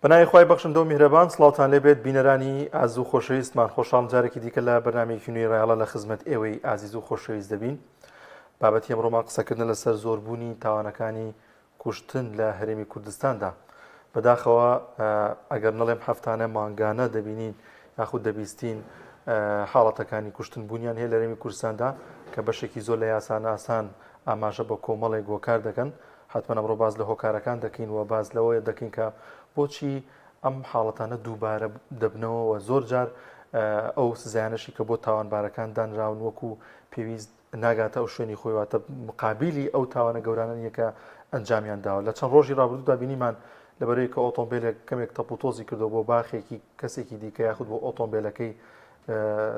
بەناوی خوای بەخشندە و میهرەبان سڵاوتان لێبێت بینەرانی ئازیز و خۆشەویستمان خۆشحاڵم جارێکی دیکە لە بەرنامەیەکی نوێی ڕایەڵە لە خزمەت ئێوەی ئازیز و خۆشەویست دەبین بابەتی ئەمڕۆمان قسەکردنە لەسەر زۆربوونی تاوانەکانی کوشتن لە هەرێمی کوردستاندا بەداخەوە ئەگەر نەڵێم هەفتانە مانگانە دەبینین یاخود دەبیستین حاڵەتەکانی کوشتن بوونیان هەیە لە هەرێمی کوردستاندا کە بەشێکی زۆر لە یاساناسان ئاماژە بە کۆمەڵێک هۆکار دەکەن حەتمەن ئەمڕۆ باس لە هۆکارەکان دەکەین و باس لەوە دەکەین کە بۆچی ئەم حاڵەتانە دووبارە دەبنەوە و زۆر جار ئەو سزایانەشی کە بۆ تاوانبارەکان دانراون وەکو پێویست ناگاتە ئەو شوێنی خۆی واتە مقابلی ئەو تاوانە گەورانە نییە کە ئەنجامیان داوە لە چەند ڕۆژی ڕابردوودا بینیمان لەبەرەی کە ئۆتۆمبیلێک کەمێک تەپ و تۆزی کردەوە بۆ باخێکی کەسێکی دیکە یاخود بۆ ئۆتۆمبیلەکەی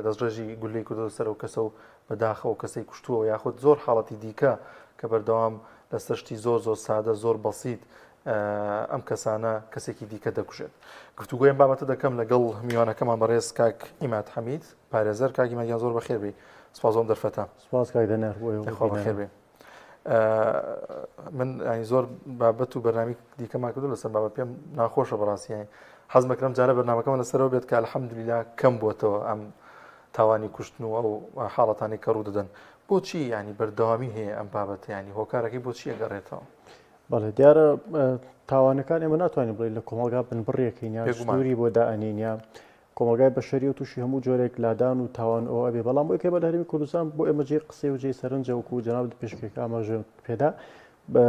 دەستڕێژی گولەی کردۆتە سەر ئەو کەسە و بەداخەوە ئەو کەسەی کوشتووە یاخود زۆر حاڵەتی دیکە کە بەردەوام لەسەر شتی زۆر زۆر سادە زۆر بەسیت ئەم کەسانە کەسێکی دیکە دەکوژێت. گفتوگۆی ئەم بابەتە دەکەم لەگەڵ میوانەکەمان بەڕێز کاک ئیماد حەمید پارێزەر. کاک ئیماد گیان زۆر بەخێر بێی. سپاس بۆ ئەم دەرفەتە. سپاس کاک دەنار بۆ ئێوە. خوا بەخێر بێ. من ینی زۆر بابەت و بەرنامی دیکەمان کردو لەسەر بابەت پێم ناخۆشە بەڕاستی ینی حەز مەکرم جارە بەرنامەکەمان لەسەرەوە بێت کە الحەمدللا کەم بووەتەوە ئەم تاوانی کوشتن و ئەو حاڵەتانی کە ڕوو دەدەن بۆچی ینی بەردەوامی هەیە ئەم بابەت ینی هۆکارەکەی بۆچی ئەگەڕێتەوە؟ بەڵێ دیارە تاوانەکان ئێمە ناتوانین بڵێ لە کۆمەڵگا بنبڕێکین یا سنووری بۆ دائەنین یا کۆمەڵگای بەشەری و تووشی هەموو جۆرێک لادان و تاوان ئەوە ئەبێ، بەڵام بۆی کە بە لە هەرێمی کوردستان بۆ ئێمە جێی قسەی و جێی سەرنجە وەکوو جەنابت پێشکەکە ئاماژە پێدا بە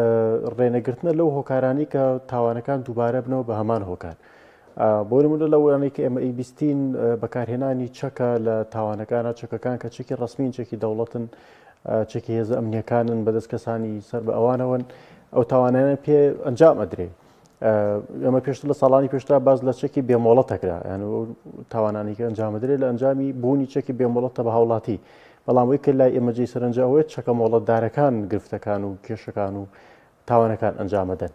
ڕێنەگرتنە لەو هۆکارانی کە تاوانەکان دووبارە بنەوە بە هەمان هۆکار. بۆ نمونە لە وانەی کە ئێمە ئەیبیستین بەکارهێنانی چەکە لە تاوانەکانە چەکەکان کە چەکی ڕسمین چەکی دەوڵەتن چەکی هێزە ئەمنیەکانن بەدەست کەسانی سەر بە ئەوانەوەن ئەو تاوانانە پێ ئەنجام ئەدرێ. ئەمە پێشتر لە ساڵانی پێشترا باس لە چەکی بێمۆڵەت دەکرا یان تاوانانی کە ئەنجامدرێت لە ئەنجامی بوونی چەکی بێمۆڵەتە بە هاوڵاتی بەڵام وی کە لای ئێمە جێی سەرنجە ئەوەیە چەکە مۆڵەتدارەکان گرفتەکان و کێشەکان و تاوانەکان ئەنجامەدەن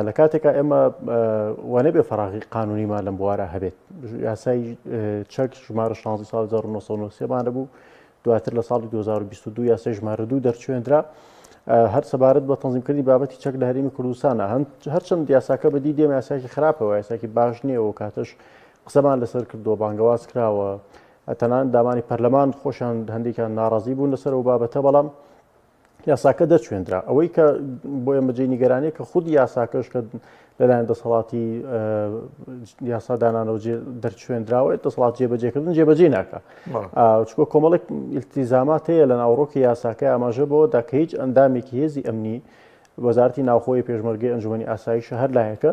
لە کاتێکا ئێمە وانە بێ فراغی قانونیمان لەم بوارە هەبێت یاسای چەک ژمارە 16 ساڵ 1993 مانە بوو دواتر لە ساڵی 2022 یاسای ژمارە دوو دەرچوێندرا هەر سەبارەت بە تەنزیمکردنی بابەتی چەک لە هەرێمی کوردستانە هەرچەند یاساکە بە دیدێم یاسایکی خراپەوە یاساکی باش نییە و کاتش قسەمان لەسەر کردووە بانگەواز کراوە تەنان دامانی پەرلەمان خۆشیان هەندێکیان ناڕازی بوون لەسەر ئەو بابەتە بەڵام یاساکە دەرچوێندرا ئەوەی کە بۆ ئێمە جێی نیگەرانیە کە خودی یاساکەش کە لەلایەن دەسەڵاتی یاسادانانەوە دەرچوێندراوە دەسەڵات جێبەجێکردن جێبەجێ ناکە چکۆ کۆمەڵێک ئیلتیزامات هەیە لە ناوەڕۆکی یاساکە ئاماژە بەوە دا کە هیچ ئەندامێکی هێزی ئەمنی وەزارەتی ناوخۆی پێشمەرگەی ئەنجومەنی ئاسایشە هەر لایەکە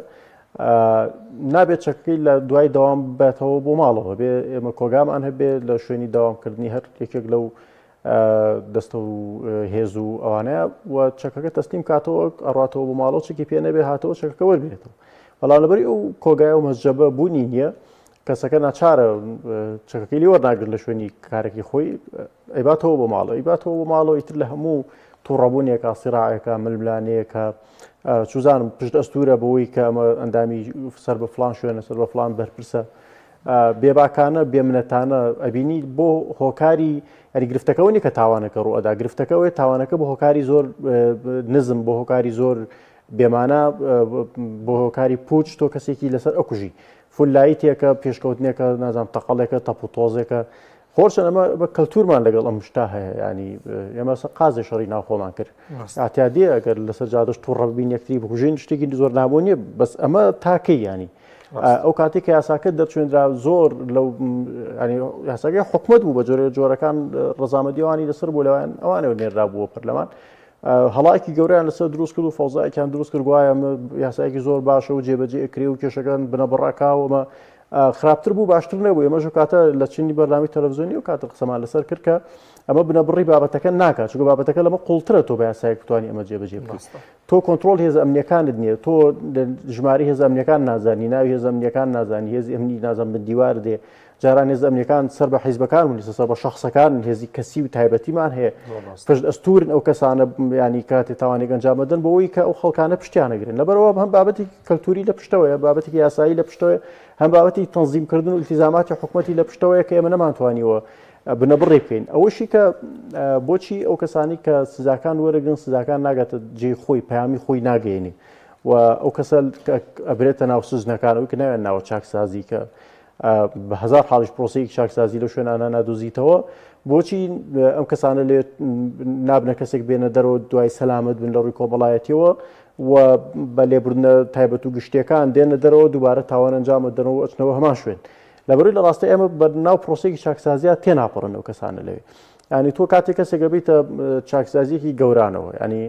نابێت چەکەکەی لە دوای دەوام بێتەوە بۆ ماڵەوە بێ ئێمە کۆگامان هەبێ لە شوێنی داوامکردنی هەر یەکێک لەو دەستە و هێز و ئەوانەیە و چەکەکە تەسلیم کاتەوە ئەڕاتەوە بۆ ماڵەوە چەکی پێ نەبێ هاتەوە چەکەکە وەرگێتەوە بەڵام لەبەری ئەو کۆگای و مەسجەبە بوونی نییە کەسەکە ناچارە چەکەکەی لێ وەرناگرن لە شوێنی کارێکی خۆی ئەیباتەوە بۆ ماڵەوە ئیباتەوە بۆ ماڵەوە ئیتر لە هەموو تووڕەبوونێکە سیراعێکە ململانەیەکە چوزانم پشت ئەستورە بەوەی کە ئەمە ئەندامی سەر بە فلان شوێنە سەر بە فلان بەرپرسە بێباکانە بێمنەتانە ئەبینی بۆ هۆکاری ئەری گرفتەکەەوە نیە کە تاوانەکە ڕوو ئەدا گرفتەکەەوەی تاوانەکە بۆ هۆکاری زۆر نزم بۆ هۆکاری زۆر بێمانە بۆ هۆکاری پوچ تۆ کەسێکی لەسەر ئەکوژی فولایتێکە پێشکەوتنێکە نازانم تەقەڵێکە تەپ و تۆزێکە خۆشە ئەمە بە کەلتورمان لەگەڵ ئەم شتا هەیە ینی ئێمە قازێ شەڕی ناوخۆمان کرد ئاتیادێ ئەگەر لەسەر جادەش تووڕە بین یەکتری بکوژین شتێکی زۆر نامۆ نییە بەس ئەمە تاکەی ینی ئەو کاتێک کە یاساکە دەرچێنرا زۆر لەو یاساکەی حکومت بوو بە جۆرە جۆرەکان ڕزامەدیوانی لەسەر بوو لەوان ئەوانەوە نێرا بووە پەرلەمان هەڵایەکی گەورەیان لەسەر دروست کرد و فەوزایەکیان دروست کرد گوایە یاسایەکی زۆر باشە و جێبەجێ ئەکرێ و کێشەکان بنەبڕاکاوەمە خراپتر بوو باشتر نەبوو ئێمەش کاتە لە چینی بەرنامی تەلەڤزیۆنی و کاتە قسەمان لەسەر کرد کە ئەمە بنەبڕی بابەتەکە ناکات چونکە بابەتەکە لەمە قوڵترە تۆ بە یاسایەک بتوانانی ئەمە جێبەجێ بکەیت تۆ کۆنترۆڵ هێزە ئەمنیەکانت نییە تۆ ژماری هێزە ئەمنیەکان نازانی ناوی هێزە ئەمنیەکان نازانی هێزی ئەمنی نازان بن دیوار دێ جاران هێزە ئەمنیەکان سەر بە حیزبەکان بوون ئێستا سەر بە شەخسەکان هێزی کەسی و تایبەتیمان هەیە پشت ئەستورن ئەو کەسانە ینی کاتێ تاوانێک ئەنجام بدەن بۆی کە ئەو خەڵکانە پشتیانەگرن لەبەرەوە هەم بابەتی کەلتوری لە پشتەوەیە بابەتێکی یاسایی لە پشتەوەی هەم بابەتی تەنزیمکردن و التیزاماتی حکومەتی لە پشتەوەیە کە ئێمە نەمانتوانیوە بنەبڕی بکەین ئەوەشی کە بۆچی ئەو کەسانی کە سزاکان وەرەگرن سزاکان ناگاتە جێی خۆی پەیامی خۆی ناگەێنی. و ئەو کەسە ئەبرێتە ناو سجنەکان ئەوی کە ناویان ناوە چاکسازی کە بە هەزار حاڵیش پرۆسەیەکی چاکسازی لەو شوێنانە نادۆزیتەوە بۆچی ئەم کەسانە لێ نابنە کەسێک بێنە دەرەوە دوای سەلامت بن لە ڕووی کۆمەڵایەتیەوە و بە لێبوردنە تایبەت و گشتیەکان دێنە دەرەوە دووبارە تاوان ئەنجامە دەنەوە ئەچنەوە هەمان شوێن لەبەروی لە ڕاستی ئێمە بە ناو پرۆسێکی چاکسازیە تێناپەڕن ئەو کەسانە لەوێ ینی تۆ کاتێک کەسێک بیتە چاکسازیەکی گەورانەوە ینی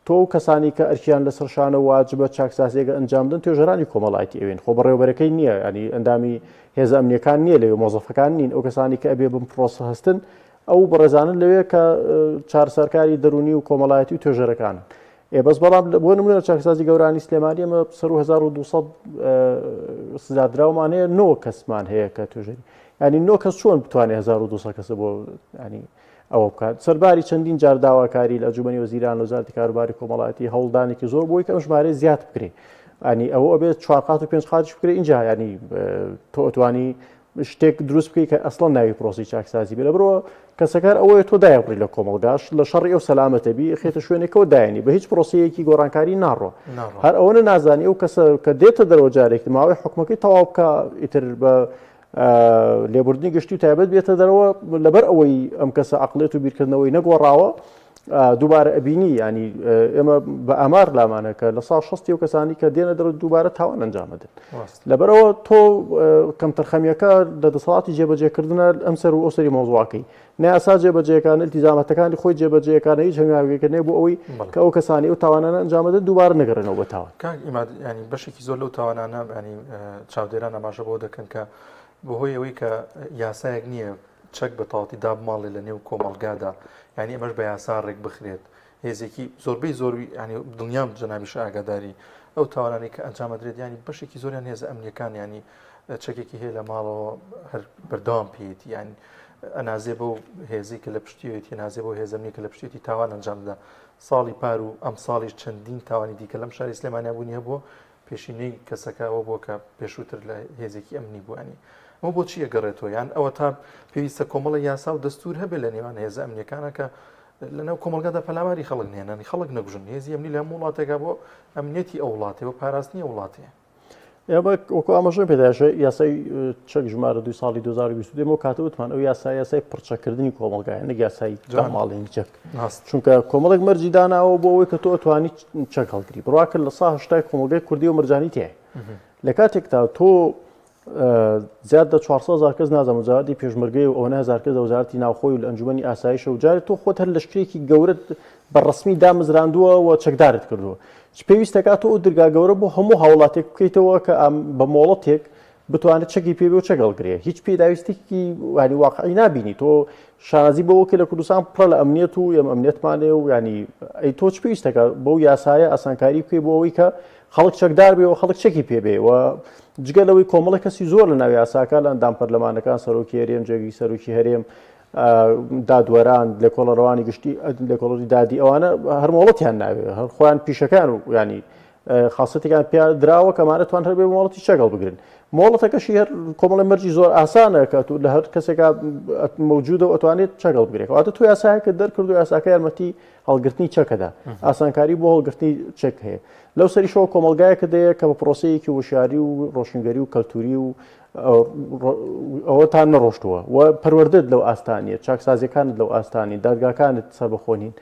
تۆ و کەسانی کە ئەرکیان لەسەر شانە و واجبە چاکسازیەکە ئەنجام بدەن توێژەرانی کۆمەڵایەتی ئەوێن خۆ بەڕێوەبەرەکەی نییە ینی ئەندامی هێزە ئەمنیەکان نییە لەوێ مۆزەفەکان نین ئەو کەسانی کە ئەبێ بم پرۆسە هەستن ئەو بەڕێزانن لەوێ کە چارەسەرکاری دەرونی و کۆمەڵایەتی و توێژەرەکانن ئێ بەس بەڵام بۆ نمونە لە چاکسازی گەورانی سلێمانی ئەمە سەر 1200 سزادراومان هەیە نۆ کەسمان هەیە کە توێژەری ینی نۆ کەس چۆن بتوانێت 1200 کەسە بۆ ینی ئەوە بکات. سەرباری چەندین جار داواکاری لە ئەنجومەنی وەزیران لە وەزارەتی کاروباری کۆمەڵایەتی هەوڵدانێکی زۆر بۆی کە ئەم ژمارەیە زیاد بکرێ ینی ئەوە ئەبێت چوار قات و پێنج قاتیش بکرێ اینجا ینی تۆ ئەتوانی شتێک دروست بکەیت کە ئەسڵەن ناوی پرۆسی چاکسازی بێ لەبەرەوە کەسەکار ئەوەیە تۆ دایەبڕی لە کۆمەڵگاش لە شەڕی ئەو سەلامەتە بی خێتە شوێنێکەوە دایانی بە هیچ پرۆسەیەکی گۆڕانکاری ناڕۆ هەر ئەوەنە نازانی ئەو کەسە کە دێتە دەرەوە جارێک ماوەی حکومەکەی تەواو بکە ئیتر بە لێبوردنی گشتی و تایبەت بێتە دەرەوە لەبەر ئەوەی ئەم کەسە عقلێت و بیرکردنەوەی نەگۆڕاوە دووبارە ئەبینی ینی ئێمە بە ئامار لامانە کە لە ساڵ شستی و کەسانی کە دێنە دەرەوە دووبارە تاوان ئەنجامەدن لەبەرەوە تۆ کەمتەرخەمیەکە لە دەسەڵاتی جێبەجێکردنە ئەم سەر و ئەو سەری مۆزواکەی ناسا جێبەجێکان التیزامەتەکانی خۆی جێبەجێکانە هیچ هەنگاوێکە نێ بۆ ئەوەی کە ئەو کەسانی ئەو تاوانانە ئەنجامەدەن دووبارە نەگەڕێنەوە بە تاوان. کاک ئیماد ینی بەشێکی زۆر لەو تاوانانە ینی چاودێران ئاماژە بۆ دەکەن کە بەهۆی ئەوەی کە یاسایەک نییە چەک بە تەواوەتی دابماڵێ لە نێو کۆمەڵگادا یعنی ئەمەش بە یاسا ڕێک بخرێت هێزێکی زۆربەی زۆر ینی دڵنیام جەنابیش ئاگاداری ئەو تاوانانەی کە ئەنجام ئەدرێت ینی بەشێکی زۆریان هێزە ئەمنیەکان ینی چەکێکی هەیە لە ماڵەوە هەر بەردەوام پێیەتی یان ئەنازێ بەو هێزی کە لە پشتیەتی نازێ بۆ هێزەمنی کە لە پشتێتی تاوان ئەنجامدا ساڵی پار و ئەم ساڵیش چەندین تاوانی دیکە لەم شاری سلێمانیا بوونی هەبووە پێشینەی کەسەکە ئەوە بووە کە پێشووتر لە هێزێکی ئەمنی بووانی ئەمە بۆچی ئەگەڕێتەوە یان ئەوە تا پێویستە کۆمەڵە یاسا و دەستور هەبێت لە نێوان هێزە ئەمنیەکانە کە لەناو کۆمەڵگادا پەلاماری خەڵک نێنانی خەڵک نەگوژن هێزی ئەمنی لە هەموو وڵاتێکا بۆ ئەمنیەتی ئەو وڵاتێ و پاراستنی ئەو وڵاتەیە. ئێمە وەکو ئاماژەم پێدا یاسای چەک ژمارە دوو ساڵی 2022 ئێمە کاتە وتمان ئەو یاسا یاسای پڕچەکردنی کۆمەڵگایە نەک یاسای ماڵین چەک چونکە کۆمەڵێک مەرجی داناوە بۆ ئەوەی کە تۆ ئەتوانی چەک هەڵگری بڕوا کرد لە سا هەشتای کۆمەڵگای کوردی و مەرجانی تێ لە کاتێکدا تۆ زیاد لە 400 هزار کەس نازانم وەزارەتی پێشمەرگەی و ئەوەنە هزار کەس لە وەزارەتی ناوخۆی و لە ئەنجومەنی ئاسایشە و جارێ تۆ خۆت هەر لەشکرێکی گەورەت بە ڕەسمی دامەزراندووە و چەکدارت کردووە چ پێویستەکات تۆ ئەو درگا گەورە بۆ هەموو هاوڵاتێک بکەیتەوە کە بە مۆڵەتێک بتوانێت چەکی پێ بێ و چەک هەڵگرێ هیچ پێداویستێکی وانی واقعی نابینی تۆ شانازی بەوە کە لە کوردستان پڕە لە ئەمنیەت و ئێمە ئەمنیەتمان هەیە و ینی ئەی تۆ چ پێویستەکە بەو یاسایە ئاسانکاری بکەی بۆ ئەوەی کە خەڵک چەکدار بێ و خەڵک چەکی پێ بێ و جگە لەوەی کۆمەڵە کەسی زۆر لە ناو یاساکە لە ئەندام پەرلەمانەکان سەرۆکی هەرێم جێگری سەرۆکی هەرێم دادوەران لێکۆڵەرەوانی گشتی لێکۆڵەری دادی ئەوانە هەر مۆڵەتیان ناوێ هەر خۆیان پیشەکان و ینی خاصەتێکان پیا دراوە کەمانە توان هەر بێ مۆڵەتی چەگەڵ بگرن مۆڵەتەکەشی هەر کۆمەڵی مەرجی زۆر ئاسانە کە تو لە هەر کەسێکا مەوجودە و ئەتوانێت چەگەڵ بگرێت واتە تو یاسایەکە دەرکرد و یاساکە یارمەتی هەڵگرتنی چەکەدا ئاسانکاری بۆ هەڵگرتنی چەک هەیە لەو سەریشەوە کۆمەڵگایەکە دەیە کە بە پرۆسەیەکی وشیاری و ڕۆشنگەری و کەلتوری و ئەوەتان نەڕۆشتووە و پەروەردەت لەو ئاستانیە چاکسازیەکانت لەو ئاستانی دادگاکانت سەربەخۆ نین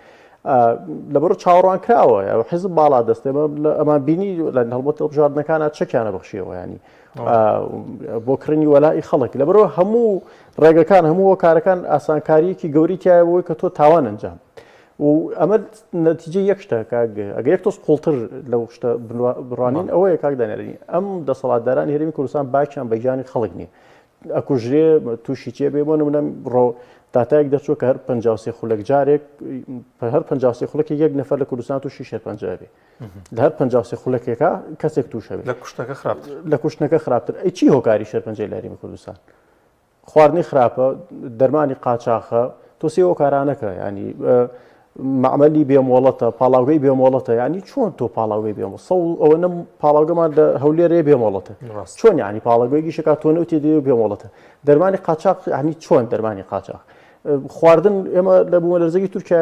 لەبەر چاوەڕوان کراوە حزب باڵا دەستێ ئەمان بینی لە هەڵبەت هەڵبژاردنەکانە چەکیانە بەخشیەوە ینی بۆ کڕینی وەلائی خەڵک لەبەرەوە هەموو ڕێگەکان هەموو هۆکارەکان ئاسانکاریەکی گەوری تایە بۆی کە تۆ تاوان ئەنجام و ئەمە نەتیجە یەک شتە کاک ئەگەر یەک تۆز قوڵتر لەو شتە بڕوانین ئەوەیە کاک دانێرنی ئەم دەسەڵاتدارانی هەرێمی کوردستان باکیان بە گیانی خەڵک نییە ئەکوژرێ تووشی چێ بێ بۆ نمونە ڕۆ داتایەک دەچوە کە هەر 53 خولەک جارێک هەر 53 خولەکی یەک نەفەر لە کوردستان تووشی شێرپەنجە بێ لە هەر 53 خولەکێکا کەسێک تووشە بێ لە کوشتنەکە خراپتر لە کوشتنەکە خراپتر ئەی چی هۆکاری شێرپەنجەی لە هەرێمی کوردستان خواردنی خراپە، دەرمانی قاچاخە، تۆ سێ هۆکارانەکە ینی مەعمەلی بێمۆڵەتە، پاڵاوگەی بێمۆڵەتە ینی چۆن تۆ پاڵاوگەی بێمە سە ئەوە نەم پاڵاوگەمان لە هەولێرێ بێمۆڵەتە چۆن ینی پاڵاوگەی گیشەکە تۆ نەوتێ دێ بێمۆڵەتە دەرمانی قاچاخ ینی چۆن دەرمانی قاچاخ. خواردن ئێمە لە بوومەلەرزەی تورکیا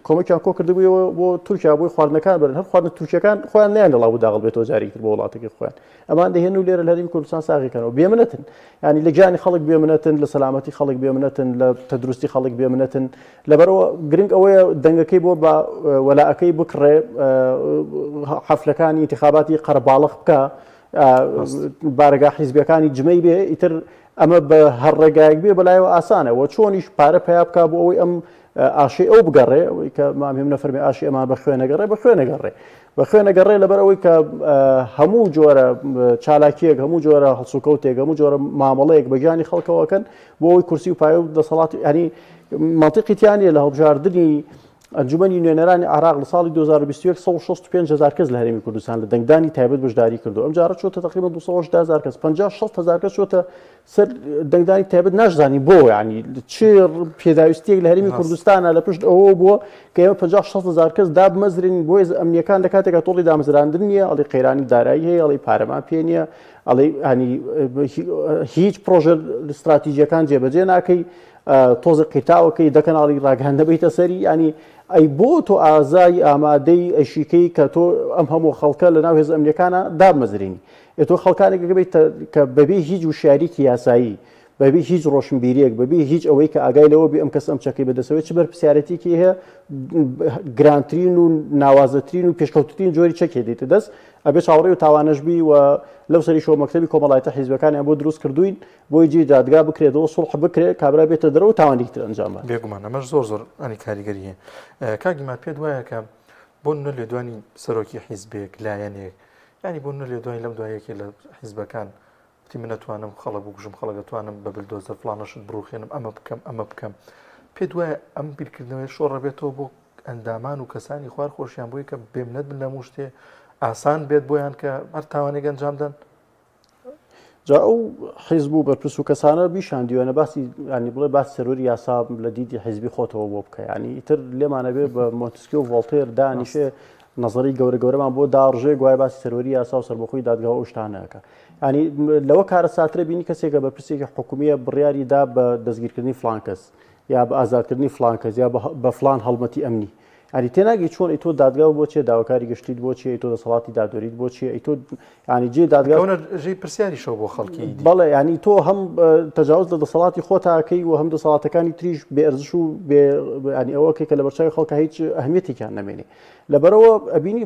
کۆمەکیان کۆ کردبوویەوە بۆ تورکیا بۆی خواردنەکان بەرن هەر خواردنە تورکیەکان خۆیان نیان لەڵا بوو داغڵ بێتەوە جارێکی تر بۆ وڵاتەکەی خۆیان ئەمان دەهێن و لێرە لە هەرێمی کوردستان ساغیکەنەوە بێمنەتن ینی لە گیانی خەڵک بێمنەتن لە سەلامەتی خەڵک بێمنەتن لە تەندروستی خەڵک بێمنەتن لەبەرەوە گرنگ ئەوەیە دەنگەکەی بۆ بە وەلاەکەی بکڕێ حەفلەکانی انتخاباتی قەرەباڵغ بکە بارەگا حیزبیەکانی جمەی بێ ئیتر ئەمە بە هەر ڕێگایەک بێ بەلایەوە ئاسانە و چۆنیش پارە پەیا بکا بۆ ئەوەی ئەم ئاشەی ئەو بگەڕێ ئەوەی کە مام هێمن نەفەرمێ ئاشی ئەمان بە خوێنەگەڕێ بە خوێنەگەڕێ بە خوێنەگەڕێ لەبەر ئەوەی کە هەموو جۆرە چالاکیەک هەموو جۆرە هەڵسوکەوتێک هەموو جۆرە مامەڵەیەک بە گیانی خەڵکەوەکەن بۆ ئەوەی کورسی و پایە و دەسەڵات ینی مەنتیقی تیا نییە لە هەڵبژاردنی ئەنجومەنی نوێنەرانی عێراق لە ساڵی 2021 165 هەزار کەس لە هەرێمی کوردستان لە دەنگدانی تایبەت بەشداری کردو ئەمجارە چۆتە تقریبا 280 هەزار کەس 50 60 هەزار کەس چۆتە سەر دەنگدانی تایبەت ناشزانی بۆ ینی چ پێداویستیەک لە هەرێمی کوردستانە لە پشت ئەوە بووە کە ئێمە 50 60 هەزار کەس دابمەزرین بۆ هێزە ئەمنیەکان لە کاتێکا تۆڵی دامەزراندن نییە ئەڵی قەیرانی دارایی هەیە ئەڵی پارەمان پێ نییە ئەڵی ینی هیچ پرۆژە استراتیژیەکان جێبەجێ ناکەی تۆزێ قیرتاوەکەی دە کەناڵی ڕاگەیاندنە بەیتە سەری ینی ئەی بۆ تۆ ئازای ئامادەی ئەشیکەی کە تۆ ئەم هەموو خەڵکە لە ناو هێز ئەمنیەکانە دابمەزرینی ئێ تۆ خەڵکانێک بێت کە بەبێ هیچ وشیاریکی یاسایی بەبێ هیچ ڕۆشنبیریەک بەبێ هیچ ئەوەی کە ئاگای لەوە بێ ئەم کەس ئەم چەکەی بەدەسەوەی چ بەرپرسیارەتێکی هەیە گرانترین و ناوازەترین و پێشکەوتترین جۆری چەکێ دیتە دەست ئەبێ چاوەڕێ و تاوانەش بی و لەو سەریشەوە مەکتەبی کۆمەڵایەتی حیزبەکانیان بۆ دروست کردوین بۆی جێی دادگا بکرێتەوە سوڵح بکرێت کابرا بێتە دەرەوە تاوانێکی تر ئەنجام بات. بێگومان ئەمەش زۆر زۆر ئەنی کاریگەری هەیە. کاک ئیماد پێت وایە کە بۆ نمونە لێدوانی سەرۆکی حیزبێک لایەنێک یانی بۆ نمونە لێدوانی لەم دوای یەکێ لە حیزبەکان وتی من ئەتوانم خەڵک بکوژم خەڵک ئەتوانم بە بلدۆزەر فڵانە شت بڕوخێنم ئەمە بکەم ئەمە بکەم پێت وایە ئەم بیرکردنەوەی شۆڕەبێتەوە بۆ ئەندامان و کەسانی خوار خۆشیان بۆی کە بێمنەت بن لە موشتێ ئاسان بێت بۆیان کە هەر تاوانێک ئەنجام دەن جا ئەو حیزب و بەرپرس و کەسانە بیشان دیوانە باسی ینی بڵێ باس سەروەری یاسا لە دیدی حیزبی خۆتەوە بۆ بکە ینی ئیتر لێمانە بێ بە مۆنتسکیۆ و ڤۆڵتێر دانیشێ نظری گەورە گەورەمان بۆ داڕژێ گوایە باسی سەروەری یاسا و سەربەخۆی دادگا و ئەو شتانەکە ینی لەوە کارەساترە بینی کەسێکە بەرپرسێکی حکومیە بڕیاری دا بە دەستگیرکردنی فلان کەس یا بە ئازادکردنی فلان کەس یا بە فلان هەڵمەتی ئەمنی ئەری تێناگەی چۆن ئەی تۆ دادگا بۆ چیە داواکاری گشتیت بۆ چیە ئەی تۆ دەسەڵاتی دادوەریت بۆ چیە ئەی تۆ ینی جێ دادگا کەونە ژێی پرسیاریشەوە بۆ خەڵکی دی. بەڵێ ینی تۆ هەم تەجاوز لە دەسەڵاتی خۆتاکەی و هەم دەسەڵاتەکانی تریش بێ ئەرزش و بێ ینی ئەوەکەی کە لەبەرچاوی خەڵکە هیچ ئەهمیەتێکیان نەمێنێ لەبەرەوە ئەبینی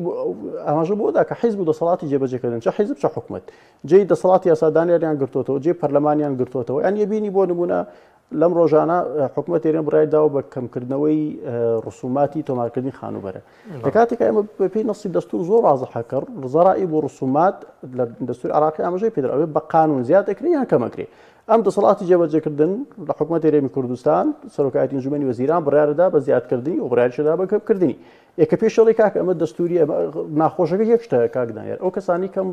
ئاماژە بۆ دا کە حیزب و دەسەڵاتی جێبەجێکردن چە حیزب چە حکومەت جێی دەسەڵاتی یاسادانیان گرتوتەوە جێ پەرلەمانیان گرتوتەوە یان یبینی بۆ نمونە لەم ڕۆژانە حکومەتی هەرێم بڕیاری داوە بە کەمکردنەوەی ڕسوماتی تۆمارکردنی خانووبەرە لە کاتێکا ئێمە بەپێی نەسی دەستور زۆر وازحە کە ضرائب و ڕسومات لە دەستور عراقی ئاماژەی پێدراوە ئەوێ بە قانون زیاد دەکرێ یان کەم ئەکرێ ئەم دەسەڵاتی جێبەجێکردن لە حکومەتی هەرێمی کوردستان سەرۆکایەتی ئەنجومەنی وەزیران بڕیاردا بە زیادکردنی و بڕیاریشدا بە کەمکردنی ئێ کە پێشەڵی کاک ئەمە دەستوری ئەمە ناخۆشەکە یەک شتە کاک دانیار ئەو کەسانی کەم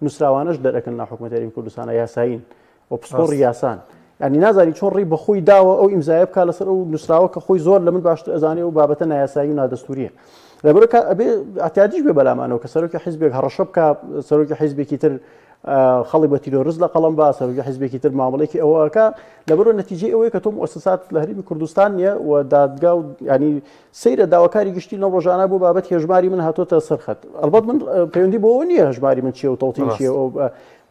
نووسراوانەش دەرەکەن لە حکومەتی هەرێمی کوردستانە یاسایین و پسپۆڕی یاسان یعنی نازانی چۆن ڕێی بەخۆی داوە ئەو ئیمزایە بکا لەسەر ئەو نووسراوە کە خۆی زۆر لە من باشتر ئەزانێ و بابەتە نایاسایی و نادەستوریە لەبەر ئەبێ ئەتیادیش بێ بەلامانەوە کە سەرۆکی حیزبێک هەڕەشە بکا سەرۆکی حیزبێکی تر خەڵک بە تیرۆرست لە قەڵەم با سەرۆکی حیزبێکی تر مامەڵێکی ئەوەکە لەبەرەوە نەتیجەی ئەوەیە کە تۆ موسسات لە هەرێمی کوردستان نییە و دادگا و ینی سەیرە داواکاری گشتی لەم ڕۆژانە بۆ بابەت هێژماری من هاتۆتە سەرخەت ئەلبەت من پەیوەندی بۆ نییە هەژماری من چیە و تەوتین چیە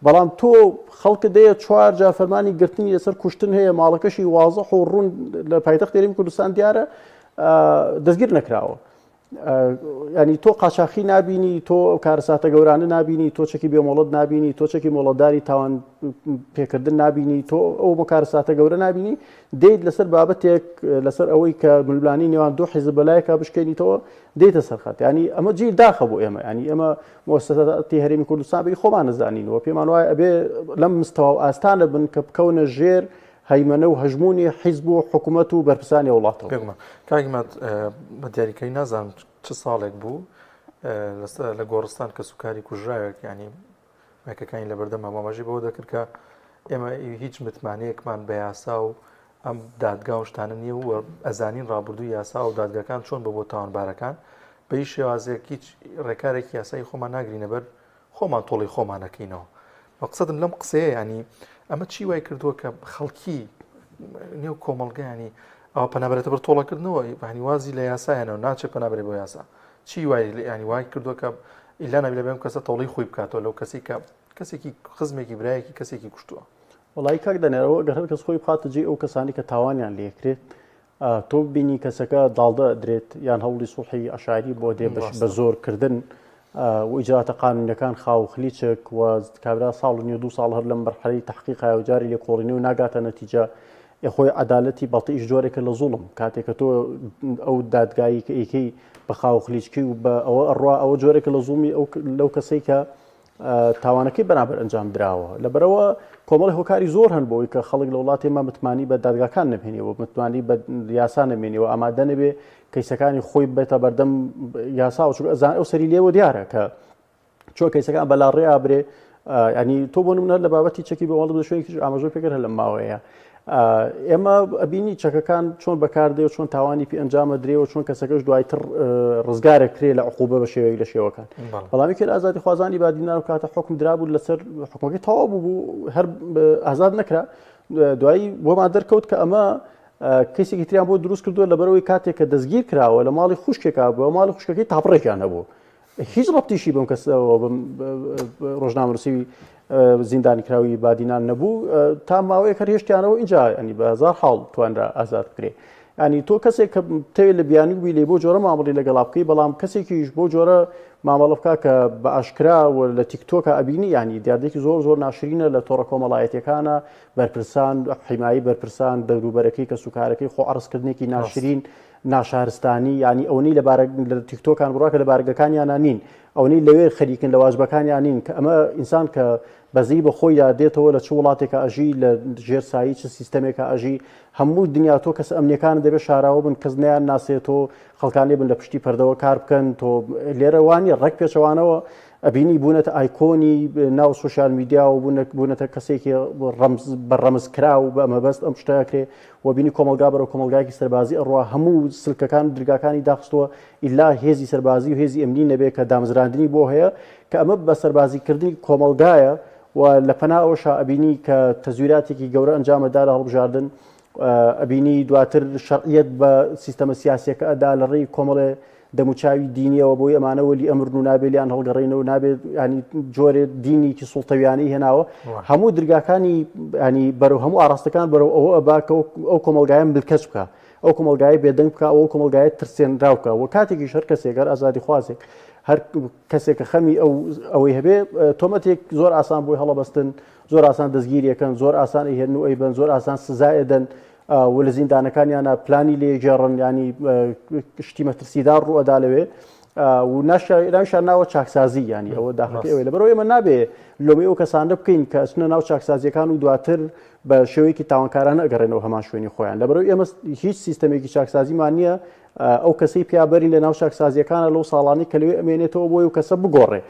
بەڵام تۆ خەڵکت دەیە چوار جار فەرمانی گرتنی لەسەر کوشتن هەیە ماڵەکەشی وازح و ڕوون لە پایتەخت هەرێمی کوردستان دیارە دەستگیر نەکراوە ینی تۆ قاچاخی نابینی تۆ ئەو کارەساتە گەورانە نابینی تۆ چەکی بێمۆڵەت نابینی تۆ چەکی مۆڵەتداری تاوان پێکردن نابینی تۆ ئەو بۆ کارەساتە گەورە نابینی دێیت لەسەر بابەتێک لەسەر ئەوەی کە ململانی نێوان دوو حیزب بەلایەکا بشکێنیتەوە دێتە سەرخەت ینی ئەمە جێی داخە بۆ ئێمە ینی ئێمە موسساتی هەرێمی کوردستان بەی خۆمان نەزانین و پێمان وایە ئەبێ لەم مستەوا و ئاستانە بن کە بکەونە ژێر هەیمەنە و هەژموونی حیزب و حکوومەت و بەرپرسانی وڵاتەوە. بێگومان کاک عیماد بە دیاریکەی نازانم چ ساڵێک بوو لە گۆڕستان کەسوکاری کوژراوێک ینی مایکەکانی لەبەردەم ئاماژەی بەوە دەکرد کە ئێمە هیچ متمانەیەکمان بە یاسا و ئەم دادگا و شتانە نییە و ئەزانین ڕابردوو یاسا و دادگاکان چۆن بە بۆ تاوانبارەکان بە هیچ شێوازێک هیچ ڕێکارێکی یاسایی خۆمان ناگرینە بەر خۆمان تۆڵی خۆمانەکەینەوە مەقسەدم لەم قسەیە ینی ئەمە چی وای کردووە کە خەڵکی نێو کۆمەڵگانی. ئەوە پەنابەرێتە بەر تۆڵەکردنەوە یانی وازی لە یاسا هێناوە ناچێت پەنابەرێ بۆ یاسا چی وای ینی وای کردووە کە ئیلا نابی لە بێم کەسە تۆڵی خۆی بکاتەوە لەو کەسی کە کەسێکی خزمێکی برایەکی کەسێکی کوشتووە. وەڵایی کاک دەنێرەوە گەر هەر کەس خۆی بخاتە جێی ئەو کەسانی کە تاوانیان لێکرێت تۆ ببینی کەسەکە داڵدە ئەدرێت یان هەوڵی سوڵحی عەشایری بۆ دێ بە زۆر کردن و ئیجراتە قانونیەکان خاو و خلیچک و کابرا ساڵ و نیو دوو ساڵ هەر لەم مەرحەلەی تەحقیقایە و جاری لێکۆڵینەوە ناگاتە نەتیجە ئێ خۆی عەدالەتی بەتیئیش جۆرێکە لە زوڵم کاتێک کە تۆ ئەو دادگایی کە ئیکەی بە خاو و خلیچکی و بە ئەوە ئەڕوا ئەوە جۆرێکە لە زوڵمی ئەو لەو کەسەی کە تاوانەکەی بەرامبەر ئەنجام دراوە لەبەرەوە کۆمەڵی هۆکاری زۆر هەن بۆی کە خەڵک لە وڵاتی ئێمە متمانی بە دادگاکان نەمێنێ و متمانی بە یاسا نەمێنێ و ئامادە نەبێ کەیسەکانی خۆی بێتە بەردەم یاسا و چونکە ئەزان ئەو سەری لێوە دیارە کە چۆن کەیسەکان بەلا ڕێ ئابرێ ینی تۆ بۆ نمونە لە بابەتی چەکی بە وەڵم لە شوێنێکیش ئاماژە پێکرد هەر لەم ماوەیە ئێمە ئەبینی چەکەکان چۆن بەکاردێ و چۆن تاوانی پێ ئەنجامە درێ و چۆن کەسەکەش دوایتر ڕزگارە کرێ لە عقوبە بە شێوەیەک لە شێوەکان بەڵام یەکێ لە ئازادی خوازانی بادینان و کاتە حکم درابوو لەسەر حکومەکەی تەواو بوو بوو هەر ئازاد نەکرا دوایی بۆمان دەرکەوت کە ئەمە کەسێکی تریان بۆ دروست کردووە لەبەرەوەی کاتێک کە دەستگیر کراوە لە ماڵی خوشکێکا بووە ماڵی خوشکەکەی تاپڕێکیان هەبوو هیچ ڕەبتیشی بەم کەسەوە بەم ڕۆژنامەنووسی زیندانیکراوی بادینان نەبوو تا ماوەیەک هەر هێشتیانەوە اینجا ینی بە هەزار حاڵ توانرا ئازاد بکرێ ینی تۆ کەسێک کە تەوێت لە بیانی بووی لێ بۆ جۆرە مامەڵی لەگەڵا بکەی بەڵام کەسێکیش بۆ جۆرە مامەڵە بکە کە بە ئاشکرا و لە تیکتۆکە ئەبینی ینی دیاردێکی زۆر زۆر ناشرینە لە تۆڕە کۆمەڵایەتەکانە بەرپرسان حیمایی بەرپرسان دەوروبەرەکەی کە سوکارەکەی خۆ عرضکردنێکی ناشرین ناشارستانی یانی ئەوەنەی لە بارە لە تیکتۆکان بڕوا کە لە بارگەکانیانە نین ئەوەنەی لەوێ خەریکن لە واجبەکانیان نین کە ئەمە ئینسان کە بەزەی بە خۆیدا دێتەوە لە چ وڵاتێکە ئەژی لە ژێر سایی چ سیستەمێکە ئەژی هەموو دنیا تۆ کەس ئەمنیەکان دەبێت شاراوە بن کەس نیان ناسێت تۆ خەڵکانێ بن لە پشتی پەردەوە کار بکەن تۆ لێرە وانە ڕێک پێچەوانەوە ئەبینی بوونەتە ئایکۆنی ناو سوسیال میدیا و بوونەتە کەسێکی ڕەمز بە ڕەمز کرا و بە مەبەست ئەم شتە کرێ و بینی کۆمەڵگا بەرەو کۆمەڵگایەکی سەربازی ئەڕوا هەموو سلکەکان و درگاکانی داخستووە ئیلا هێزی سەربازی و هێزی ئەمنی نەبێ کە دامەزراندنی بۆ هەیە کە ئەمە بە سەربازی کردنی کۆمەڵگایە و لە پەنا ئەوەشا ئەبینی کە تەزویراتێکی گەورە ئەنجامەدا لە هەڵبژاردن ئەبینی دواتر شەرعیەت بە سیستەمە سیاسیەکە ئەدا لە ڕێی کۆمەڵێ دەموچاوی دینیەوە بۆی ئەمانە وەلی ئەمرن و نابێ لیان هەڵگەڕێنەوە نابێت ینی جۆرێ دینێکی سوڵتەویانەی هێناوە هەموو درگاکانی ینی بەرەو هەموو ئاراستەکان بەرەو ئەوە ئەبا کە ئەو کۆمەڵگایە ملکەچ بکە ئەو کۆمەڵگای بێدەنگ بکە ئەو کۆمەڵگای ترسێنراو بکە و کاتێکیش هەر کەسێک هەر ئازادی خوازێک هەر کەسێک کە خەمی ئەو ئەوەی هەبێ تۆمەتێک زۆر ئاسان بۆی هەڵەبەستن زۆر ئاسان دەستگیریەکەن زۆر ئاسان ئەیهێنن و ئەیبەن زۆر ئاسان سزایەدەن و لە زیندانەکانیانە پلانی لێ گێڕن ینی شتی مەترسیدار ڕوئەدا لەوێ و ناویشان ناوە چاکسازی ینی ئەوە داخەکە ئەوێ لەبەرەوە ئێمە نابێ لۆمەی ئەو کەسانە بکەین کە ئەچنە ناو چاکسازیەکان و دواتر بە شێوەیەکی تاوانکارانە ئەگەڕێنەوە هەمان شوێنی خۆیان لەبەرەوە ئێمە هیچ سیستەمێکی چاکسازیمان نییە ئەو کەسەی پیابەرین لە ناو چاکسازیەکانە لەو ساڵانی کە لەوێ ئەمێنێتەوە بۆی و کەسە بگۆڕێ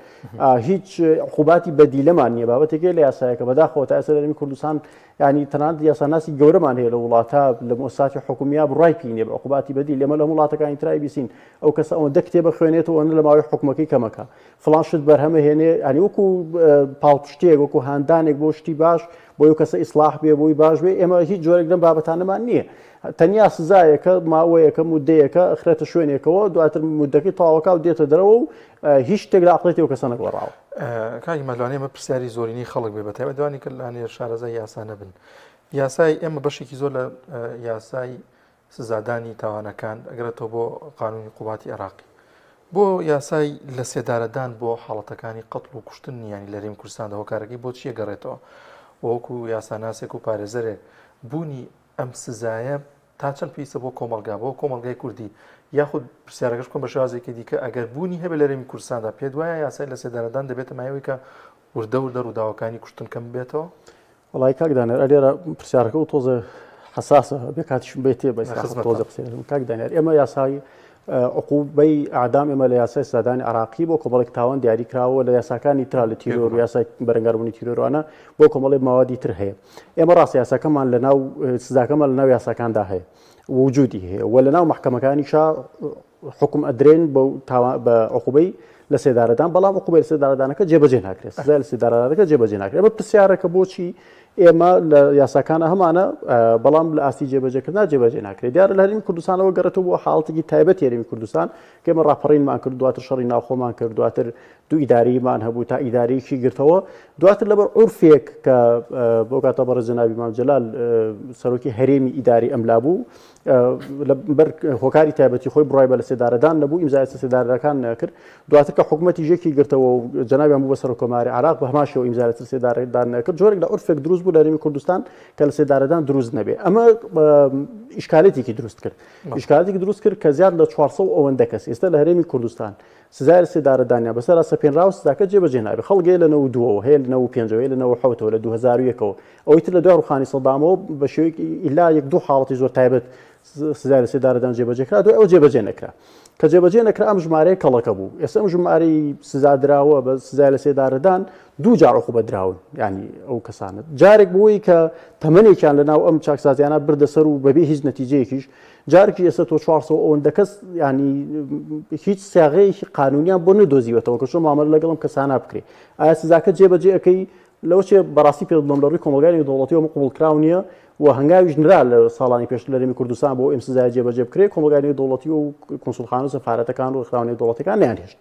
هیچ عقوباتی بەدیلەمان نییە بابەتێکی لە یاسایەکە بەداخەوە تا ئێستا لە کوردستان یانی تەنانەت یاساناسی گەورەمان هەیە لە وڵاتە لە مۆساتی حکومییا بڕای پێی نیە بە عقوباتی بەدیل ئێمە لە وڵاتەکانی ترای بیسین ئەو کەسە ئەوەندە کتێبە خوێنێتەوە ئەوەندە لە ماوەی حکومەکەی کەمەکە فڵان شت بەرهەمە هێنێ ینی وەکو پاڵپشتێک وەکو هاندانێک بۆ شتی باش بۆی کەسە ئیسلاح بێ بۆی باش بێ ئێمە هیچ جۆرێک لەم بابەتانەمان نییە تەنیا سزایەکە ماوەیەکە مدەیەکە ئەخرێتە شوێنێکەوە دواتر مدەکەی تەواوەکە و دێتە دەرەوە و هیچ شتێک لە عەقڵیەتی ئەو کەسە نەگۆڕاوە. کاک ئیماد لەوانەیە ئەمە پرسیاری زۆرینەی خەڵک بێ بەتایبەت ئەوانی کە لەوانەیە شارەزای یاسا نەبن یاسای ئێمە بەشێکی زۆر لە یاسای سزادانی تاوانەکان ئەگەرێتەوە بۆ قانونی قوباتی عێراقی بۆ یاسای لە سێدارەدان بۆ حاڵەتەکانی قەتڵ و کوشتن نیانی لە رێم کوردستاندا هۆکارەکەی بۆ چییە گەڕێتەوە وەکو یاساناسێک و پارێزەرێک بوونی ئەم سزایە تا چەند پێویستە بۆ کۆمەڵگا، بۆ کۆمەڵگای کوردی؟ یاخود پرسیارەکەش بکەم بە شێوازێکی دیکە، ئەگەر بوونی هەبێت لە هەرێمی کوردستاندا، پێت وایە یاسای لەسێدارەدان دەبێتە مایەی ئەوەی کە وردە وردە ڕووداوەکانی کوشتن کەم ببێتەوە؟ وەڵایی کاک دانیار ئەلێرە پرسیارەکە و تۆزێ حەساسە بێ کاتیشم بێتێ بە ئیسراحەت تۆزێ قسەی دەکەم. کاک دانیار ئێمە یاسای عقوبەی ئەعدام ئێمە لە یاسای سزادانی عراقی بۆ کۆمەڵێک تاوان دیاری کراوە لە یاساکانی ترا لە تیرۆر و یاسای بەرەنگاربوونی تیرۆرانە بۆ کۆمەڵێک ماوادی تر هەیە ئێمە ڕاست یاساکەمان لە ناو سزاکەمان لە ناو یاساکاندا هەیە وجودی هەیە و لە ناو محکەمەکانیشا حکم ئەدرێن بە عقوبەی لە سێدارەدان بەڵام عقوبەی لە سێدارەدانەکە جێبەجێ ناکرێت سزای لە سێدارەدانەکە جێبەجێ ناکرێت ئەمە پرسیارەکە بۆچی ئێمە لە یاساکانە هەمانە بەڵام لە ئاستی جێبەجێکردنا جێبەجێ ناکرێت دیارە لە هەرێمی کوردستانەوە گەڕێتەوە بۆ حاڵەتێکی تایبەت هەرێمی کوردستان کە ئێمە ڕاپەڕینمان کرد دواتر شەڕی ناوخۆمان کرد دواتر دوو ئیداریمان هەبوو تا ئیدارەیەکی گرتەوە دواتر لەبەر عورفێک کە بۆ کاتە بەڕێز جەنابی مام جەلال سەرۆکی هەرێمی ئیداری ئەملا بوو بەر هۆکاری تایبەتی خۆی بڕای بە لە سێدارەدان نەبوو ئیمزای سێدارەکان نەکرد دواتر کە حکوومەتی ژێکی گرتەوە و جەنابیان بوو بە سەرۆککۆماری عراق بە هەمان شێوە ئیمزای لەسەر سێدارەدان نەکرد جۆرێک لە عورفێک دروست بوو لە هەرێمی کوردستان کە لە سێدارەدان دروست نەبێ ئەمە ئیشکالێتێکی دروست کرد ئیشکالێتێکی دروست کرد کە زیاد لە 400 ئەوەندە کەس ئێستا لە هەرێمی کوردستان سزای لە سێدارەدانیان بەسەرا سەپێنراوە سزاکە جێبەجێ نابێ خەڵک هەیە لە 92ەوە هەیە لە 95ەوە هەیە لە 97ەوە لە 2001ەوە ئەوەی تر لە دوای ڕوخانی سەدامەوە بە شێوەیەکی ئیلا یەک دوو حاڵەتی زۆر تایبەت سزای لە سێدارەدان جێبەجێ کرا دوای ئەو جێبەجێ نەکرا کە جێبەجێ نەکرا ئەم ژمارەیە کەڵەکە بوو ئێستا ئەم ژمارەی سزادراوە بە سزای لە سێدارەدان دوو جار عقوبە دراون ینی ئەو کەسانە جارێک بۆی کە تەمەنێکیان لە ناو ئەم چاکسازیانە بردە سەر و بەبێ هیچ نەتیجەیەکیش جارێکی ئێستا تۆ 400 ئەوەندە کەس ینی هیچ سیاغەیەکی قانونیان بۆ نەدۆزیوەتەوە کە چۆن مامەلە لەگەڵم کەسانە بکرێ ئایا سزاکە جێبەجێ ئەەکەی لەوە چێ بەڕاستی پێت بڵێم لە ڕووی کۆمەڵگای نێودەوڵەتیەوە ئەمە قبوڵکراو نییە و هەنگاویش نرا لە ساڵانی پێشتر لە هەرێمی کوردستان بۆ ئەم سزایە جێبەجێ بکرێت کۆمەڵگای نێودەوڵەتی و کونسوڵخانە و سەفارەتەکان و ڕێکخراوە نێودەوڵەتیەکان نەیانهێشت.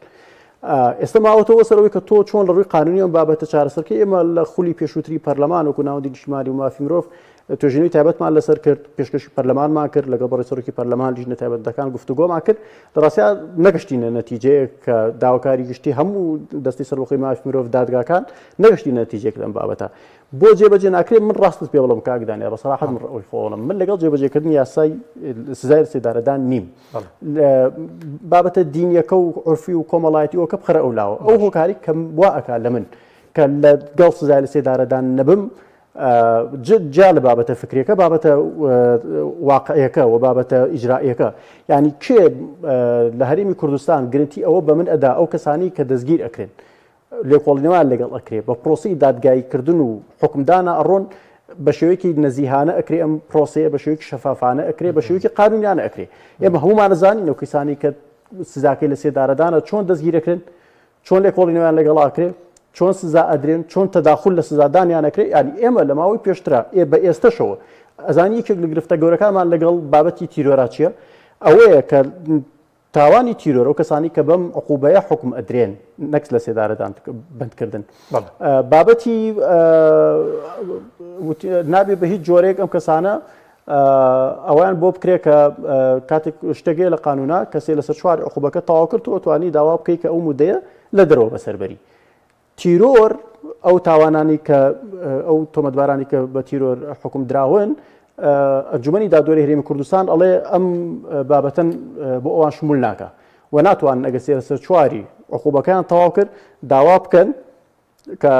ئێستا ماوەتەوە سەرەوەی کە تۆ چۆن لە ڕووی قانونی ئەم بابەتە چارەسەرکەی ئێمە لە خولی پێشووتری پەرلەمان وەکو ناوەندی نیشتمانی و مافی مرۆڤ توێژینەوەی تایبەتمان لەسەر کرد، پێشکەشی پەرلەمانمان کرد، لەگەڵ بەڕێز سەرۆکی پەرلەمان لیژنە تایبەتەکان گفتوگۆمان کرد، لە ڕاستیا نەگەشتینە نەتیجەیەک کە داواکاری گشتی هەموو دەستەی سەربەخۆی مافی مرۆڤ دادگاکان نەگەشتینە نەتیجەیەک لەم بابەتە. بۆ جێبەجێ ناکرێت من ڕاستت پێ بڵێم کاک دانیار بە سەراحەت من ئەوەی خۆڵم من لەگەڵ جێبەجێکردنی یاسای سزای سێدارەدان نیم بابەتە دینیەکە و عرفی و کۆمەڵایەتی ئەوکە بخەرە ئەو لاوە ئەو هۆکاری کەم وا ئەکا لە من کە لەگەڵ سزای لە سێدارەدان نەبم جیا لە بابەتە فکریەکە بابەتە واقعیەکە و بابەتە ئیجرائیەکە یعنی کێ لە هەرێمی کوردستان گرنتی ئەوە بە من ئەدا ئەو کەسانی کە دەستگیر ئەکرێن لێکۆڵینەوەیان لەگەڵ ئەکرێ بە پرۆسی دادگاییکردن و حکمدانە ئەڕۆن بە شێوەیەکی نەزیهانە ئەکرێ ئەم پرۆسەیە بە شێوەیەکی شەفافانە ئەکرێ بە شێوەیەکی قانونیانە ئەکرێ ئێمە هەمومانەزانین ئەو کەسانی کە سزاکەی لە سێدارەدانە چۆن دەستگیرەکرێن چۆن لێکۆڵینەوەیان لەگەڵ ئەکرێ، چۆن سزا ئەدرێن، چۆن تەداخول لە سزادانیان ئەکرێ، یانی ئێمە لە ماوەی پێشترا ئێ بە ئێستەشەوە ئەزانی یەکێک لە گرفتە گەورەکانمان لەگەڵ بابەتی تیرۆرا چییە؟ ئەوەیە کە تاوانی تیرۆر ئەو کەسانی کە بەم عقوبەیە حکم ئەدرێن نەک لە سێدارەدان بەندکردن بابەتی نابێ بە هیچ جۆرێک ئەم کەسانە ئەوەیان بۆ بکرێت کە کاتێک شتێک هەیە لە قانونا کەسێ لەسەر چوار عقوبەکە تەواو کرد تۆ توانی داوا بکەیت کە ئەو مودەیە لە دەرەوە بەسەربەری تیرۆر ئەو تاوانانی کە ئەو تۆمەتبارانی کە بە تیرۆر حکوم دراون ئەنجومەنی دادوەری هەرێمی کوردستان ئەڵێ ئەم بابەتەن بۆ ئەوان شمول ناکە و ناتوانن ئەگەر سێ لەسەر چواری عقوبەکەیان تەواو کرد داوا بکەن کە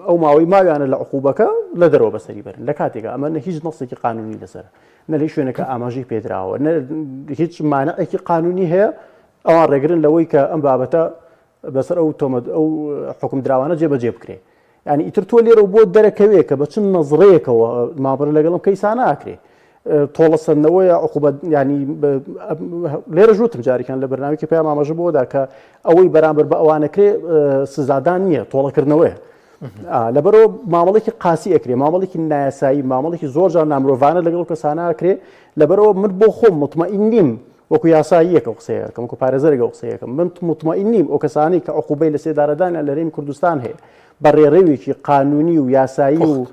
ئەو ماوەی ماویانە لە عقوبەکە لە دەرەوە بەسەری بەرن لە کاتێکا ئەمە نە هیچ نەسێکی قانونی لەسەر نە لە شوێنەکە ئاماژەی پێدراوە نە هیچ مانعێکی قانونی هەیە ئەوان ڕێگرن لەوەی کە ئەم بابەتە بەسەر ئەو تۆمەت ئەو حکوم دراوانە جێبەجێ بکرێ ینی ئیتر تۆ لێرە بۆ دەرەکەوێ کە بە چ نەزڕەیەکەوە مامەڵە لەگەڵم کەیسانە ئاکرێ تۆڵەسەندنەوەیە عقوبەت ینی لێرە ژوتم جاریکان لە بەرنامەیەکی پەیام ئاماژە بۆدا کە ئەوەی بەرامبەر بە ئەوانەکرێ سزادان نییە تۆڵەکردنەوەیە لەبەرەوە مامەڵێکی قاسی ئەکرێ مامەڵێکی نایاسایی مامەڵێکی زۆر جار نامرۆڤانە لەگەڵ کەسانە ئەکرێ لەبەرەوە من بۆ خۆم مطمئین نیم وەکو یاساییەکە قسەیەکەم وەکو پارێزەرێکە قسەیەکەم من مطمئین نیم ئەو کەسانی کە عقوبەی لە سێدارەدانیان لە هەرێمی کوردستان هەیە بە ڕێڕەوێکی قانونی و یاسایی و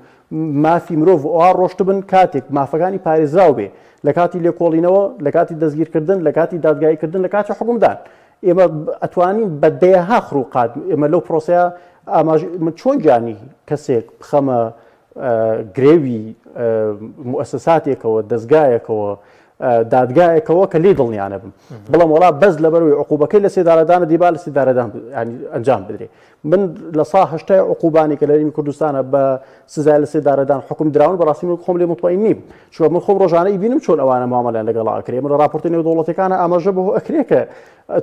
مافی مرۆڤ و ئەوا ڕۆشتبن کاتێک مافەکانی پارێزراو بێ لە کاتی لێکۆڵینەوە لە کاتی دەستگیرکردن لە کاتی دادگاییکردن لە کاتی حکومدان ئێمە ئەتوانین بە دەیەها خروقات ئێمە لەو پرۆسەیە ئاماژ من چۆن گیانی کەسێک بخەمە گرێوی موسساتێکەوە دەستگایەکەوە دادگایەکەوە کە لێی دڵنیانە بم بەڵام وڵا بەس لەبەرەوەی عقوبەکەی لە سێدارەدانە دیبا لە سێدارەدان ئەنجام بدرێ من لە سا هەشتای عقوبانی کە لە هەرێمی کوردستانە بە سزای لە سێدارەدان حکوم دراون بەڕاستی من خۆم لێ مطمئین نیم چونکە من خۆم ڕۆژانە ئیبینم چۆن ئەوانە مامەڵەیان لەگەڵ ئەکرێ من لە ڕاپۆرتە نێودەوڵەتیەکانە ئاماژە بەوە ئەکرێ کە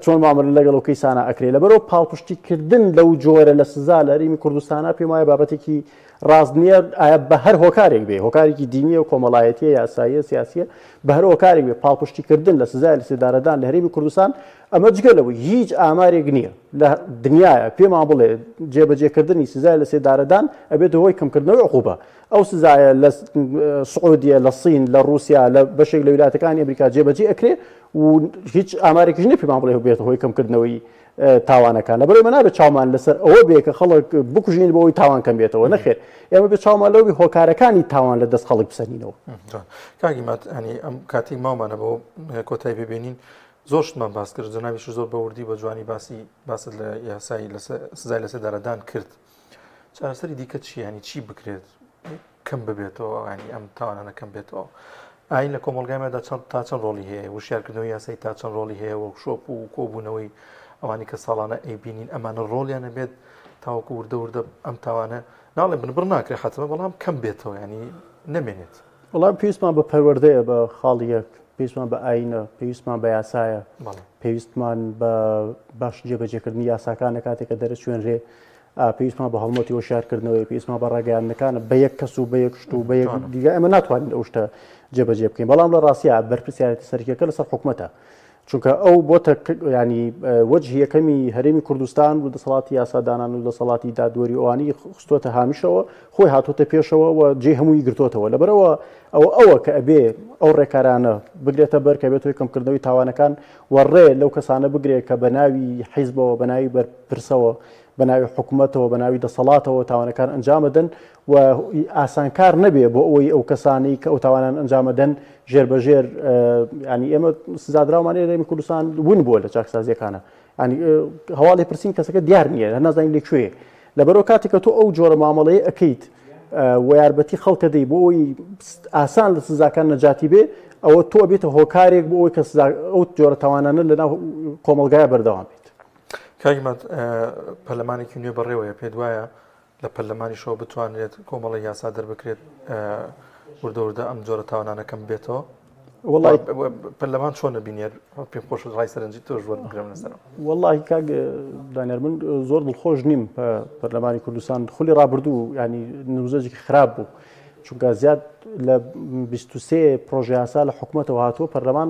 چۆن مامەلە لەگەڵ ئەو کەیسانە ئەکرێ لەبەرەوە پاڵپشتیکردن لەو جۆرە لە سزا لە هەرێمی کوردستانە پێم وایە بابەتێکی ڕاست نییە ئایا بە هەر هۆکارێک بێ هۆکارێکی دینیە و کۆمەڵایەتیە یاساییە سیاسیە بە هەر هۆکارێک بێ پاڵپشتیکردن لە سزای لە سێدارەدان لە هەرێمی کوردستان. ئەمە جگە لەوەی هیچ ئامارێک نییە لە دنیایا پێمان بڵێ جێبەجێکردنی سزای لەسێدارەدان ئەبێتە هۆی کەمکردنەوەی عقوبە. ئەو سزایە لە سعودیە، لە سین، لە ڕووسیا، لە بەشێک لە ویلایەتەکانی ئەمریکا جێبەجێ ئەکرێ و هیچ ئامارێکیش نییە پێمان بڵێ بێتە هۆی کەمکردنەوەی تاوانەکان. لەبەرئەوەی ئێمە نابێت چاومان لەسەر ئەوە بێ کە خەڵک بکوژین بۆ ئەوەی تاوان کەم بێتەوە، نەخێر ئێمە بێ چاومان لەوە بێ هۆکارەکانی تاوان لە دەست خەڵک بسەنینەوە. کاک عیماد یانی ئەم کاتەی ماومانە بۆ کۆتایی پێ بێنین زۆر شتمان باس کرد جەنابیش زۆر بە وردی بە جوانی باسی باست لە یاسای سزای لەسێدارەدان کرد چارەسەری دیکە چی ینی چی بکرێت کەم ببێتەوە ینی ئەم تاوانانە کەم بێتەوە ئاین لە کۆمەڵگای مەدا چەند تا چەند ڕۆڵی هەیە وشیارکردنەوەی یاسای تا چەند ڕۆڵی هەیە وەرکشۆپ و کۆبوونەوەی ئەوانی کە ساڵانە ئەیبینین ئەمانە ڕۆڵیان نەبێت تاوەکو وردە وردە ئەم تاوانە ناڵێ بنبڕ ناکرێت حتمە بەڵام کەم بێتەوە ینی نەمێنێت. وەڵام پێویستمان بە پەروەردەیە بە خاڵی یەک پێویستمان بە ئاینە پێویستمان بە یاسایە پێویستمان بە باش جێبەجێکردنی یاساکانە کاتێک کە دەرەچوێنرێ پێویستمان بە هەڵمەتی هۆشیارکردنەوەی پێویستمان بە ڕاگەیاندنەکانە بە یەک کەس و بە یەک شت و بە یەک دیگە ئێمە ناتوانین ئەو شتە جێبەجێ بکەین بەڵام لە ڕاستیا بەرپرسیارێتی سەرەکیەکە لەسەر حکومەتە چونکە ئەو بۆتە ینی وەجهی یەکەمی هەرێمی کوردستان و دەسەڵاتی یاسادانان و دەسەڵاتی دادوەری ئەوانی خستۆتە هامیشەوە خۆی هاتۆتە پێشەوە و جێ هەمووی گرتوتەوە لەبەرەوە ئەوە ئەوە کە ئەبێ ئەو ڕێکارانە بگرێتە بەر کە بێت هۆی کەمکردنەوەی تاوانەکان و ڕێ لەو کەسانە بگرێت کە بە ناوی حیزبەوە بە ناوی بەرپرسەوە بە ناوی حکومەتەوە بە ناوی دەسەڵاتەوە تاوانەکان ئەنجامەدەن و ئاسانکار نەبێ بۆ ئەوەی ئەو کەسانەی کە ئەو تاوانان ئەنجامەدەن ژێر بە ژێر ینی ئێمە سزادراومان هەرێمی کوردستان ون بووە لە چاکسازیەکانە ینی هەواڵی پرسین کەسەکە دیار نییە هەر نازانین لە کوێ لەبەرەوە کاتێک کە تۆ ئەو جۆرە مامەڵەیە ئەکەیت و یاربەتی خەڵکە دەی بۆ ئەوی ئاسان لە سزاکان نەجاتی بێ ئەوە تۆ بێتە هۆکارێک بۆ ئەوەی کە سزا ئەو جۆرە تاوانانە لەناو کۆمەڵگایە بەردەوام بێت. کاک عیماد پەرلەمانێکی نوێ بەڕێوەیە پێت وایە لە پەرلەمانیشەوە بتوانرێت کۆمەڵی یاسا دەربکرێت وردە وردە ئەم جۆرە تاوانانە کەم بێتەوە؟ وەڵی پەرلەمان چۆن نەبینێت پێم خۆش ڕای سەرنجی تۆش وەربگرم لەسەر وەڵی کاک دانیار من زۆر دڵخۆش نیم پەرلەمانی کوردستان خولی ڕابردوو ینی نموزەجێکی خراپ بوو چونکە زیاد لە 23 پرۆژە یاسا لە حکوومەتەوە هاتووە پەرلەمان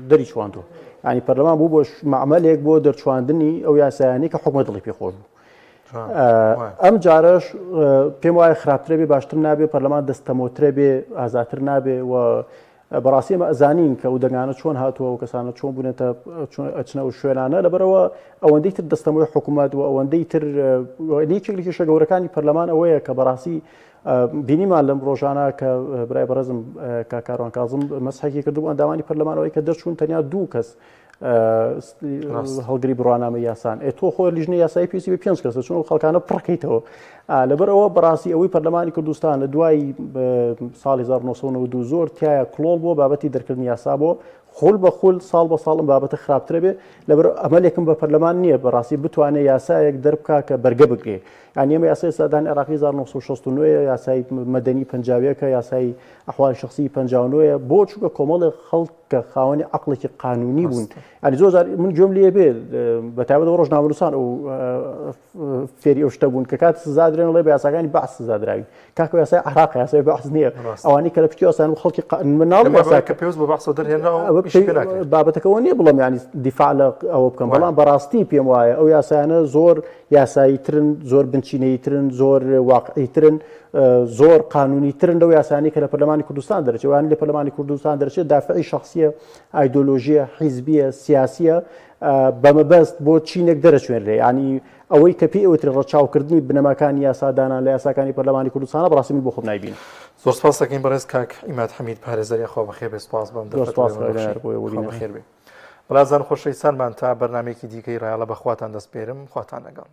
دەری چواندووە ینی پەرلەمان بوو بۆ معمەلێک بۆ دەرچواندنی ئەو یاسایانی کە حکومەت دڵی پێخۆش بوو ئەم جارەش پێم وایە خراپترە بێ باشتر نابێ پەرلەمان دەستەمۆترە بێ ئازاتر نابێ و بەڕاستی ئەمە ئەزانین کە ئەو دەنگانە چۆن هاتووە و کەسانە چۆن بوونەتە ئەچنە ئەو شوێنانە لەبەرەوە ئەوەندەی تر دەستەمۆی حکوومەت و ئەوەندەی تر یەکێک لە کێشە گەورەکانی پەرلەمان ئەوەیە کە بەڕاستی بینیمان لەم ڕۆژانە کە برای بەڕێزم کاک کاروان کازم مەسحێکی کردبوو ئەندامانی پەرلەمانەوەی کە دەرچوون تەنیا دوو کەس هەڵگری بڕوانامە یاسان ئێ تۆ خۆ لیژنە یاسایی پێویستی بە پێنج کەسە چۆن خەڵکانە پڕکەیتەوە لەبەر ئەوە بەڕاستی ئەوەی پەرلەمانی کوردستان لە دوای ساڵی 1992 زۆر تایە کڵۆڵ بۆ بابەتی دەرکردنی یاسا بۆ خول بە خول ساڵ بە ساڵم بابەتە خراپترە بێ لەبەر ئەمەلێکم بە پەرلەمان نییە بەڕاستی بتوانێت یاسایەک دەربکا کە بەرگە بگرێ یان ئێمە یاسای سادان عێراقی 1969 یاسای مەدەنی 50 یاسای ئەحوال شخصی 59 بۆ چونکە کۆمەڵێک خەڵک کە خاوەنی عەقڵێکی قانونی بوون یعنی زۆر جار من گوێم لێ بێ بە تایبەت ئەو ڕۆژنامەنووسان ئەو فێری ئەو شتە بوون کە کات سزا درێن ڵێ بە یاساکانی بەعس سزا دراوی کاکە یاسای عێراق یاسای بەعس نییە ئەوانەی کە لە پشتی یاسان و خەڵکی مناڵ یاسا کە پێویست بە بەعسەوە دەرهێنراوە ئیشی پێ ناکرێت. بابەتەکەەوە نییە بڵێم ینی دیفاع لە ئەوە بکەم بەڵام بەڕاستی پێم وایە ئەو یاسایانە زۆر یاسایی ترن زۆر بنچینەیی ترن زۆر واقعی ترن زۆر قانونی ترن لەو یاسانەی کە لە پەرلەمانی کوردستان دەرچێت وان لە پەرلەمانی کوردستان دەرچێت دافعی شخصیە ئایدۆلۆژیە حیزبیە سیاسیە بەمەبەست بۆ چینێک دەرەچوێنرێ ینی ئەوەی کە پێی ئەوترێ ڕەچاوکردنی بنەماکانی یاسادانان لە یاساکانی پەرلەمانی کوردستانە بەڕاستی من بۆ خۆم نایبینم. زۆر سپاس دەکەین بەڕێز کاک عیماد حەمید پارێزەر یاخوا بەخێر بێ سپاس بەم زۆر سپاس بەخێر بێ. بەڕێزان خۆشەویستانمان تا بەرنامەیەکی دیکەی ڕایەڵە بە خواتان دەسپێرم خواتان لەگەڵ.